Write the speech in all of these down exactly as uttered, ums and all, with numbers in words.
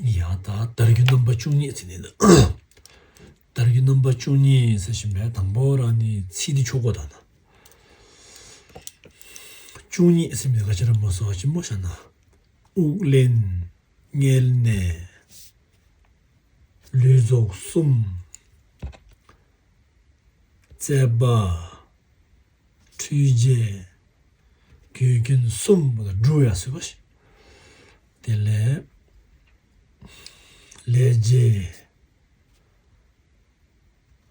ཡ་ད་དར་རྒྱུ་རྣམ་པ་བཅུ་གཉིས་ཟེར་ནས་ད། དར་རྒྱུ་རྣམ་པ་བཅུ་གཉིས་ཟེར་བཞིན་པའི་དང་པོ་རང་ནི་ཚིག་འདི་ཆོག་གོ་ད་ན། བཅུ་གཉིས་ཟེར་མི་ག་ཅི་ར་མ་སོ་ཆེན་པོ་བྱ་ན། དབུགས་ལེན། བསྙེན་གནས། ལུས་རྫོགས་གསུམ། བཙས་པ། འཁྲུལ་བྱེད། གོས་གྱོན་གསུམ་པོ་དང་འགྲུལ་ཡ་ཟེར་བ་ཞིག་དེ་ལས་ལས་བྱེད།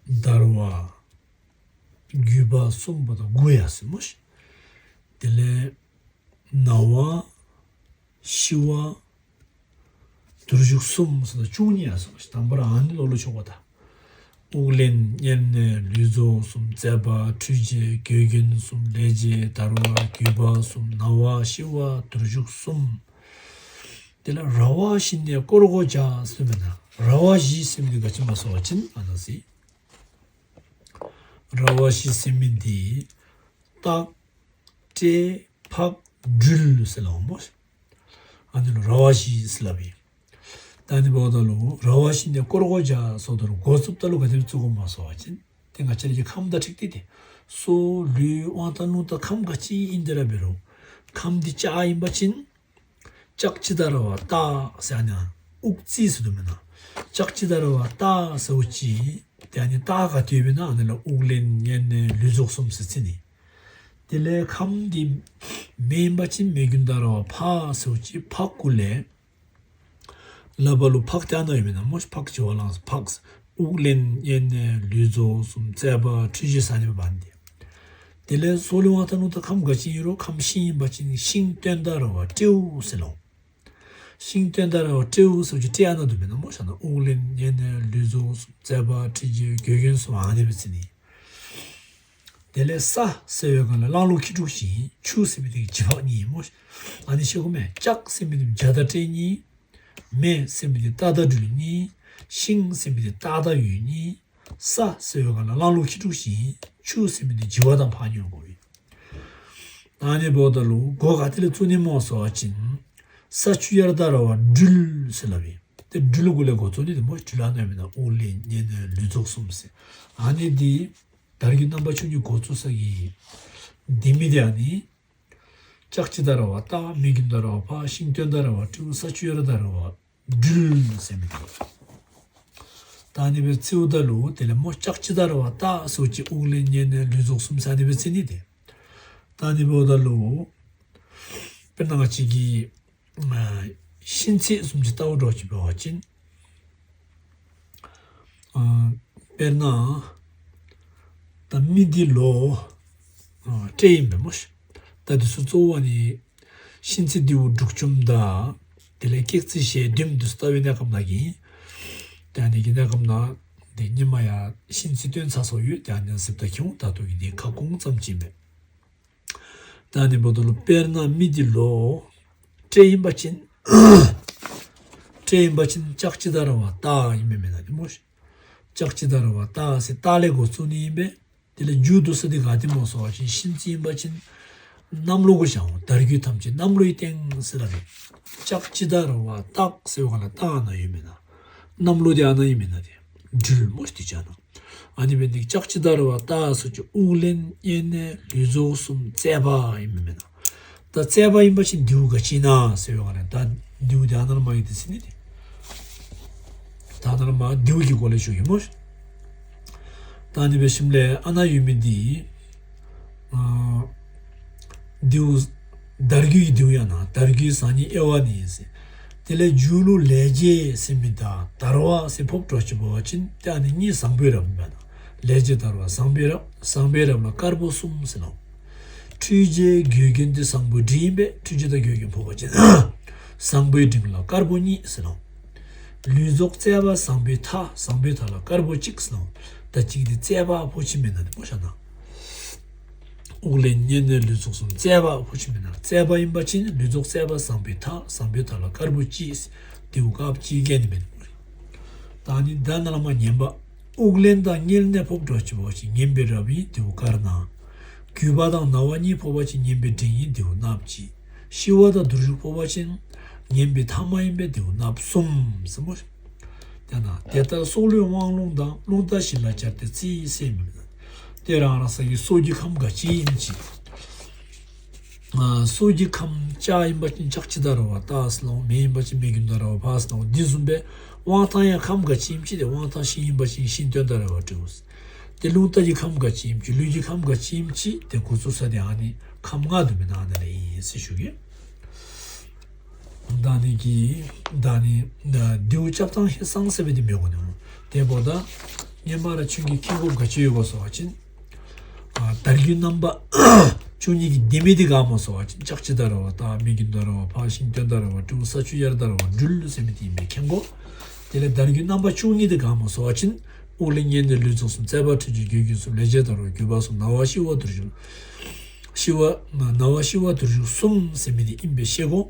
འདར་བ། རྒུད་པ་གསུམ་པོ་དང་སྒུག་ཡ་ཟེར་མོ་ཞིག་དེ་ལས་ན་བ། ཤི་བ། དུར་ཞུགས་གསུམ་ཟེར་ན་བཅུ་གཉིས་ཡ་ཟེར་མོ་ཞིག་དང་པོ་རང་ཨ་ནི་ལོ་ལོ་ཆོག་པ་དང་། དབུགས་ལེན། བསྙེན་གནས། ལུས་རྫོགས་གསུམ། བཙས་པ། འཁྲུལ་བྱེད། གོས་གྱོན་གསུམ། ལས་བྱེད། འདར་བ། རྒུད་པ་གསུམ། ན་བ། ཤི་བ། དུར་ཞུགས་གསུམ། དེ་ལ་ར་བ་བཞི་ནས་བསྐོར་དགོས་བྱ་ཟེར་མེད་ན། ར་བ་བཞི་ཟེར་མི་འདི་ག་ཅི་མ་སོང་བ་ཅིན་ཨ་ན་སི། ར་བ་བཞི་ཟེར་མི་འདི་སྟག་སྤྲེལ་ཕག་སྦྲུལ་ཟེར་ལ་འོང་མོ། ཨ་ནི་ལོ་ར་བ་བཞི་ཟེར་ལ་བི། ད་ནི་བོ་ད་ལོ་ར་བ་བཞི་ནས་བསྐོར་དགོས་བྱ་སོགས་ད་ལོ་འགོ་བཙུགས་ད་ལོ་ག་དེ་བཙུགས་དགོས་མ་སོང་བ་ཅིན་དེ་ང་ཅི་ལ་གི་ཁམས་དང་འཁྲིག་སྟེ་དེ་སོ་ལུས་དབང་ཐང་རླུང་དང་ཁམས་ག་ཅི་ཡིན་དེ་ར་བི་རོ། ཁམས་འདི་ལྕགས་ཡིན་པ་ཅིན། ལྕགས་ཅི་ད་ར་བ་སྟག་ཟེར་ན། དབུགས་རྩིས་ཟེར་དུ་མེད་ན། ལྕགས་ཅི་ད་ར་བ་སྟག་ཟེར་བ་ཅི། དེ་ཨ་ནི་སྟག་ག་དུས་བས་ན་ཨ་ནི་ལ་དབུགས་ལེན། བསྙེན་གནས། ལུས་རྫོགས་གསུམ་ཟེར་ཚེ་ནི། དེ་ལས་ཁམས་འདི་མེ་ཡིན་པ་ཅིན་མེ་རྒྱུན་ད་ར་བ་ཕག་ཟེར་བ་ཅི་ཕག་སྐུ་ལས། ལ་བ་ལུ་ཕག་དེ་ཨ་ན་ཡོད་མེད་ན་མོ་ཕག་ཅི་བ་ལངས་ཕག་དབུགས་ལེན། བསྙེན་གནས། ལུས་རྫོགས་གསུམ། བཙས་པ། འཁྲུལ་བྱེད་ཟེར་ནི་བ་འདི། དེ་ལས་སོ་ལུས་དབང་ཐང་རླུང་དང་ཁམས་ག་ཅི་ཡིན་རུང་ཁམས་ཤིང་ཡིན་པ་ཅིན་ཤིང་སྟོན་ད་ར་བ་སྤྲེའུ་ཟེར་ལོ། ཤིང་སྟོན་ད་ར་བ་སྤྲེའུ་ཟེར་གྱི་སྤྲེའུ་ཨ་ན་དུ་མེད་ན་མོ་ཤ་ན་དབུགས་ལེན། བསྙེན་གནས། ལུས་རྫོགས་གསུམ། བཙས་པ། འཁྲུལ་བྱེད། གོས་གྱོན་གསུམ་ཨ་ནི་བི་ཚེ་ནི། དེ་ལས་ས་ཟེར་བའི་སྒང་ལ་གླང་ལོ་ཁྱི་ཕྲུག་བཞིན་ཆུ་ཟེར་མི་དེ་གི་བྱི་ཕག་གཉིས་ཡིན་མོ། ཨ་ནི་ཤེས་གོ་མེད། ལྕགས་ཟེར་མི་དེ་བྱ་དང་སྤྲེལ་གཉིས། མེ་ཟེར་མི་དེ་སྟག་དང་སྦྲུལ་གཉིས། ཤིང་ཟེར་མི་དེ་སྟག་དང་ཡོས་གཉིས། ས་ཟེར་བའི་སྒང་ལ་གླང་ལོ་ཁྱི་ཕྲུག་བཞིན་ཆུ་ཟེར་མི་དེ་བྱི་བ་དང་ཕག་གཉིས་ཡོང་གོ་བས། ཨ་ནི་བོ་ད་ལུ་སྒོ་ག་དེ་ལ་བཙུགས་ནི་མོ་སོ་བ་ཅིན། ས་ཆུ་ཡར་ད་ར་བ་སྦྲུལ་ཟེར་ལ་བས། དེ་སྦྲུལ་གུ་ལས་སྒོ་བཙུགས་ནི་དེ་མོ་སྦྲུལ་ཨ་ན་ཡོད་མེད་ན་དབུགས་ལེན། བསྙེན་གནས། ལུས་རྫོགས་གསུམ་ཟེར། ཨ་ནི་དེ། དར་གྱི་རྣམ་པ་བཅུ་གཉིས་འགོ་བཙུགས་ས་གི། འདི་མི་དེ་ཨ་ནི། ལྕགས་ཅི་ད་ར་བ་སྟག་མེ་རྒྱུན་ད་ར་བ་ཕག་ཤིང་སྟོན་ད་ར་བ་སྤྲེའུ་ས་ཆུ་ཡར་ད་ར་བ་སྦྲུལ་ཟེར་མི་དེ། ད་ནི་བའི་ཚེའུ་ད་ལུ་དེ་ལས་མོ་ལྕགས་ཅི་ད་ར་བ་སྟག་སོགས་ཀྱི་དབུགས་ལེན་བསྙེན་གནས་ལུས་རྫོགས་གསུམ་ཟེར་ནི་བའི་ཚེ་ནི་དེ། ད་ནི་བའི་ད་ལུ། དཔེར་ན་ང་ཅིག་གི། ཤིང་ཚིག་གསུམ་གྱི་ལྟ་བ་འགྲོ་ཅིག་འབད་བ་ཅིན། དཔེར་ན། ད་མི་འདི་ལོ། སྤྲེལ་ཡིན་པས་མོ། ད་འདི་ཚོ་གཙོ་བོ་ནི། ཤིང་ཚིག་འདི་བོ་འབྲུག་ཆུམ་ད། དེ་ལས་ཀེག་ཚིག་ཞལ་བདུན་འདི་ཚོ་ལྟ་བའི་གནས་སྐབས་ན་གི། ད་འདི་གི་གནས་སྐབས་ན། འདི་ཉི་མ་ཡ་ཤིང་ཚིག་སྟོན་ཚ་སོགས་ཡོད་ད་ནི་གཟིབ་ད་ཁྱུང་ད་དུ་གི་འདི་ཁ་སྐོང་ཙམ་ཅིག་མེད། ད་ནི་བོ་ད་ལུ་དཔེར་ན་མི་འདི་ལོ། སྤྲེལ་ཡིན་པ་ཅིན། སྤྲེལ་ཡིན་པ་ཅིན་ལྕགས་ཅི་ད་ར་བ་སྟག་ཡིན་མེད་མེད་ན་དེ་མོ། ལྕགས་ཅི་ད་ར་བ་སྟག་ཟེར་སྟག་ལས་འགོ་བཙུགས་ནི་ཡིན་པས། དེ་ལས་མཇུག་བསྡུ་ས་དེ་ག་དེ་མོ་སོ་བ་ཅིན་ཤིང་ཚིག་ཡིན་པ་ཅིན། གནམ་ལོ་གོ་ཤང་དར་རྒྱུད་ཐམས་ཅད་གནམ་ལོའི་སྟེང་ཟེར་ལ་རེད། ལྕགས་ཅི་ད་ར་བ་སྟག་ཟེར་བ་ག་ལ་སྟག་ཨ་ན་ཡོད་མེད་ན། གནམ་ལོ་དེ་ཨ་ན་ཡིན་མེད་ན་དེ། སྦྲུལ་མོ་ཞིག་དེ་ཅག་ན། ཨ་ནི་བས་འདི་ལྕགས་ཅི་ད་ར་བ་སྟག་སོགས་ཀྱི་དབུགས་ལེན་བསྙེན་གནས་ལུས་རྫོགས་གསུམ་བཙས་པ་ཡིན་མིན་མེད་ན། ད་བཙས་པ་ཡིན་པ་ཅིན་མདེའུ་ག་ཅི་ན་ཟེར་བའི་བར་ན་ད་མདེའུ་དེ་ཨ་ནར་མ་ཡི་དེ་ཟིན་ནི་དེ། ད་ཨ་ནར་མ་མདེའུ་གི་སྒོ་ལས་ཞུ་ཡིན་མོ། ད་ཨ་ནི་བས་ཤིམ་ལས་ཨ་ན་ཡོད་མི་འདི། མདེའུ། དར་རྒྱུ་ཡི་མདེའུ་ཡང་ན་དར་རྒྱུའི་བཟང་ཉིད་དབྱེ་བ་ནི་ཡིན་ཟེར། དེ་ལས་མཇུག་ལུ་ལས་བྱེད་ཟེར་མི་དང་དར་བ་ཟེར་ཕོབ་འགྲོ་ཅི་བོ་བ་ཅིན་དེ་ཨ་ནི་གཉིས་བཟང་པོའི་རབ་མེད་ན། ལས་བྱེད་དར་བ་བཟང་པོའི་རབ་བཟང་པོའི་རབ་ལ་དཀར་པོ་གསུམ་ཟེར་ནོ། འཁྲུལ་བྱེད་གོས་གྱོན་དེ་བཟང་པོའི་འབྲིང་ཡིན་པས་འཁྲུལ་བྱེད་དང་གོས་གྱོན་ཕོབ་པ་ཅིན། བཟང་པོའི་འབྲིང་ལ་དཀར་པོ་གཉིས་ཟེར་ནོ། ལུས་རྫོགས་བཙས་པ་བཟང་པོའི་མཐའ་བཟང་པོའི་མཐའ་ལ་དཀར་པོ་གཅིག་ཟེར་ནོ། ད་གཅིག་དེ་བཙས་པ་ཕོ་ཆེན་མེད་ན་དེ་མོ་ཤ་ན། དབུགས་ལེན་བསྙེན་གནས་ལུས་རྫོགས་གསུམ་བཙས་པ་ཕོ་ཆེན་མེད་ན་བཙས་པ་ཡིན་པ་ཅིན་ལུས་རྫོགས་བཙས་པ་བཟང་པོའི་མཐའ་བཟང་པོའི་མཐའ་ལ་དཀར་པོ་གཅིག་ཟེར་དེའུ་དཀར་པོ་གཅིག་བརྒྱད་ནི་མེད་དེ་མོ། ད་ནི་ད་ན་ལ་མ་ཉན་པ། དབུགས་ལེན་དང་བསྙེན་གནས་ཕོབ་འགྲོ་ཅི་བོ་ཅིན་ངན་པའི་རབ་ཡིན་དེའུ་དཀར་ན། རྒུད་པ་དང་ན་བ་གཉིས་ཕོབ་པ་ཅིན་ངན་པའི་འབྲིང་ཡིན་དེའུ་གནགཔོ་གཅིག་ཤི་བ་དང་དུར་ཞུགས་ཕོབ་པ་ཅིན། ངན་པའི་ཐ་མ་ཡིན་པས་དེའུ་གནགཔོ་གསུམ་ཟེར་མོ། དེ་ན་དེ་ལྟར་སྲོག་བླུའི་དབང་རླུང་དང་། རླུང་རྟ་བཞི་ལ་སྦྱར་ཏེ་རྩིས་སེལ་མིན། དེ་རང་རང་ས་ཀྱི་སྲོག་གི་ཁམས་ག་ཅི་ཡིན་ཅི། ཨ། སྲོག་གི་ཁམས་ལྕགས་ཡིན་པ་ཅིན་ལྕགས་ཀྱི་ད་ར་བ་ཏ་ཟེར་ནའོ། མེ་ཡིན་པ་ཅིན་མེ་གི་ད་ར་བ་བ་ཟེར་ནའོ། འདི་བཟུམ་སྦེ་དབང་ཐང་ཡང་ཁམས་ག་ཅི་ཡིན་ཅི། དེ་དབང་ཐང་ཤིང་ཡིན་པ་ཅིན་ཤིང་སྟོན་ད་ར་བ་སྤྲེའུ། དེ་རླུང་རྟ་གི་ཁམས་ག་ཅི་ཡིན་ཅི། ལུས་ཀྱི་ཁམས་ག་ཅི་ཡིན་ཅི། དེ་འགོ་བཙུགས་ས་དེ་ཨ་ནི་ཁམས་ལྔ་དུ་མེད་ན་ཨ་ནི་ལ་ཡིན་ཟེར་ཞུ་གི། ད་ནི་གི་ད་ནི་དེའུ་སྐྱབས་དང་ཧེ་སང་ཟེར་བའི་དེ་མེད་གོ་ནི། དེ་འབདཝ་ད་སྔོན་མ་ར་ཁྱོད་ཀྱིས་མཁྱེན་དགོཔ་ག་ཅི་ཡོད་གོ་ཟེར་བ་ཅིན། ཨ། དར་གྱི་རྣམ་པ་བཅུ་གཉིས་ཀྱི་ལྡེ་མིག་དེ་ག་སྨོ་ཟེར་བ་ཅིན་ལྕགས་ཀྱི་ད་ར་བ་ཏ། མེ་གི་ད་ར་བ་བ། ཤིང་སྟོན་ད་ར་བ་སྤྲེའུ། ས་ཆུ་ཡར་ད་ར་བ་སྦྲུལ་ཟེར་མི་དེ་ཡིན་པས་མཁྱེན་དགོ། དེ་ལས་དར་གྱི་རྣམ་པ་བཅུ་གཉིས་དེ་ག་སྨོ་ཟེར་བ་ཅིན། དབུགས་ལས་མཉེན་ལྡན་ལུས་རྫོགས་གསུམ། རྩད་པ་འཁྲུལ་རྒྱུ་རྒྱུད་ཀྱི་གསུམ། ལས་བྱེད་ད་ར་བ་རྒྱུད་པ་གསུམ། རྣ་བ་ཤི་བ་དུར་ཞུགས། ཤི་བ། རྣ་བ་ཤི་བ་དུར་ཞུགས་གསུམ་ཟེར་མི་དེ་ཡིན་པས་ཤེས་དགོ།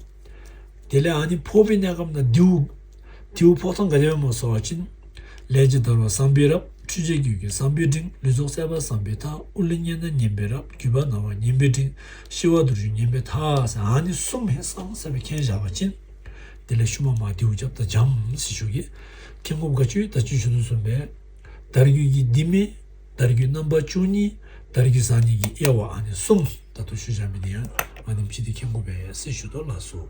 དེ་ལས་ཨ་ནི་ཕོག་པའི་གནས་སྐབས་ན་དེའུ། དེའུ་ཕོག་ཐངས་ག་དེ་སྨོ་ཟེར་བ་ཅིན། ལས་ཀྱི་ད་ར་བ་བསམ་པས་རབ། འཁྲུལ་བྱེད་རྒྱུད་ཀྱི་བསམ་པས་འབྲིང་། ལུས་རྫོགས་རྩད་པ་བསམ་པས་ཐག། དབུགས་ལས་མཉེན་ན་མཉེན་པས་རབ། རྒྱུད་པ་རྣ་བ་མཉེན་པས་འབྲིང་། ཤི་བ་དུར་ཞུགས་མཉེན་པས་ཐག་ཟེར་ཨ་ནི་གསུམ་ཧེ་སང་ཟེར་བའི་མཁྱེན་བཞག་པ་ཅིན། དེ་ལས་ཤུལ་མ་མ་དེའུ་སྐྱབས་དང་འཇམ་ཟེར་ཞུ་གི། མཁྱེན་དགོཔ་ག་ཅི་ཡོད། ད་ཅི་ཞུ་དོ་བཟུམ་སྦེ། དར་གྱི་ལྡེ་མིག་དར་གྱི་རྣམ་པ་བཅུ་གཉིས། དར་གྱི་ཟ་ནི་གི་དབྱེ་བ་ཨ་ནི་གསུམ་ད་དུ་ཞུ་བཞག་མི་དེ་ཡང་ཨ་ནི་ཅི་དེ་མཁྱེན་དགོ་པས་ཟེར་ཞུ་དོ་ལགས་སོ།